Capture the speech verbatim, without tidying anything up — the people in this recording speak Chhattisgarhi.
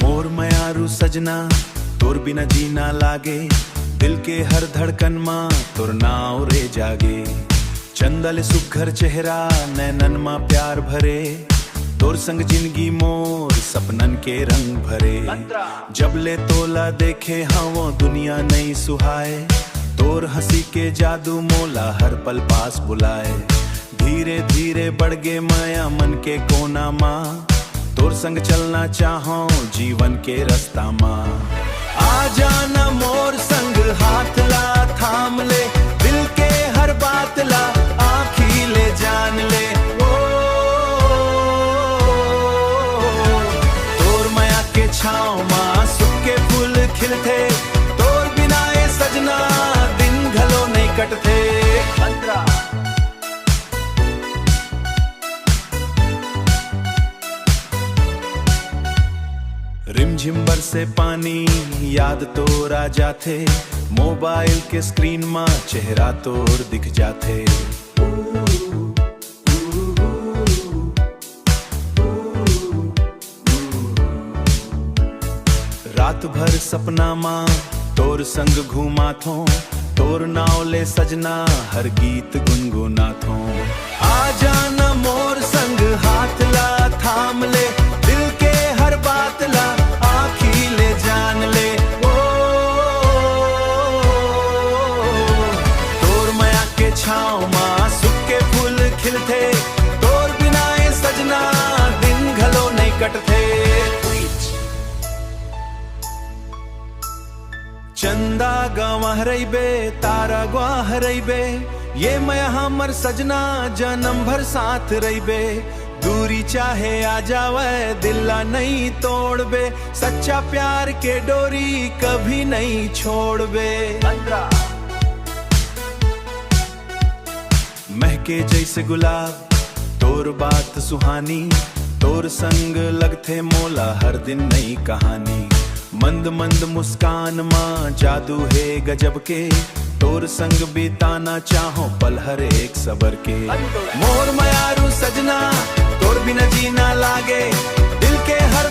मोर मयारू सजना, तोर बिना जीना लागे, दिल के हर धड़कन मा तोर नाव रे जागे। चंदा ले सुघर चेहरा, नैनन मा प्यार भरे, तोर संग जिंदगी मोर सपनन के रंग भरे। जब ले तोला देखे हवं दुनिया नई सुहाए, तोर हंसी के जादू मोला हर पल पास बुलाए। धीरे धीरे बढ़ गे मया मन के कोना मा, तोर संग चलना चाहूं जीवन के रास्ता मा। आ जाना मोर संग, हाथ ला थाम ले, दिल के हर बात ला आँखी ले जान ले। ओ, तोर मया के छाँव मा सुख के फूल खिलथे, तोर बिना ए सजना दिन घलो नई कटथे। रिमझिम बरसे पानी, याद तोर आ जाथे, मोबाइल के स्क्रीन मा चेहरा तोर दिख जाथे। रात भर सपना मा तोर संग घूमाथों, तोर नाव ले सजना हर गीत गुनगुनाथों। आ जाना मोर संग, हाथ ला थाम ले, दिल के हर बात ला आँखी ले जान ले। ओ, तोर मया के छाँव मा सुख के फूल खिलथे, तोर बिना ए सजना दिन घलो नई कटथे। चंदा गंवाह रहिबे, तारा गंवाह रहिबे, ए मया हमर सजना जनम भर साथ रहिबे। दूरी चाहे आ जावय, दिल ला नई तोड़बे, सच्चा प्यार के डोरी कभी नई छोड़बे। महके जैसे गुलाब तोर बात सुहानी, तोर संग लगथे मोला हर दिन नई कहानी। मंद मंद मुस्कान मा जादू हे गजब के, तोर संग बिताना चाहूं पल हर एक सबर के। मोर मयारू सजना, तोर बिना जीना लागे, दिल के हर